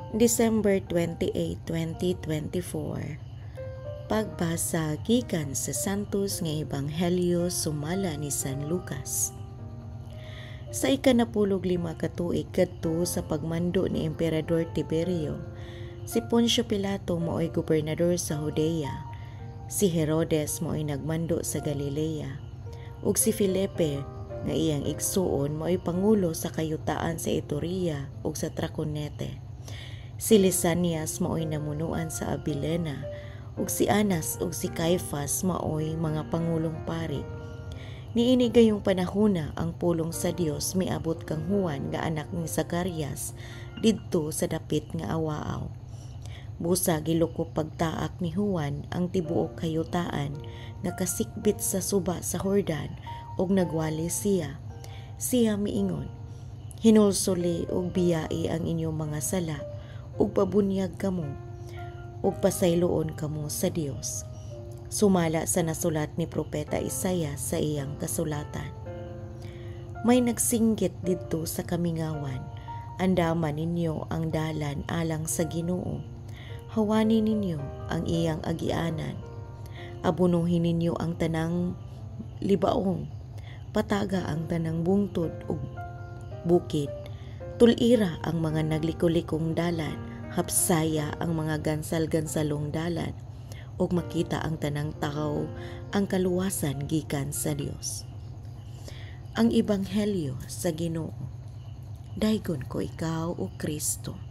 December 28, 2024. Pagbasa gikan sa Santos nga Ebanghelyo sumala ni San Lucas. Sa 15 ka tuig kadto sa pagmando ni Emperador Tiberio, si Poncio Pilato maoy gobernador sa Judea, si Herodes maoy nagmando sa Galilea, ug si Felipe nga iyang igsuon maoy pangulo sa kayutaan sa Iturea ug sa Traconete. Si Lisanias maoy namunuan sa Abilena, ug si Anas ug si Caifas maoy mga pangulong pari. Niini gayong panahona ang pulong sa Dios miabot kang Juan nga anak ni Zacarias didto sa dapit nga awaaw. Busa gilukop pagtaak ni Juan ang tibuok kayutaan nga kasikbit sa suba sa Jordan ug nagwali siya. Siya miingon, "Hinulsuli ug biyai ang inyong mga sala ug pabunyag kamo ug pasayloon kamo sa Dios," sumala sa nasulat ni Propeta Isaiah sa iyang kasulatan. "May nagsinggit didto sa kamingawan, 'Andama ninyo ang dalan alang sa Ginoo. Hawani ninyo ang iyang agianan. Abunuhin ninyo ang tanang libaong, pataga ang tanang bungtod ug bukid. Tul-ira ang mga naglikulikong dalan, hapsaya ang mga gansal-gansalong dalan, ug makita ang tanang tawo ang kaluwasan gikan sa Dios.'" Ang Ebanghelyo sa Ginoo. Daygon ko ikaw, o Kristo.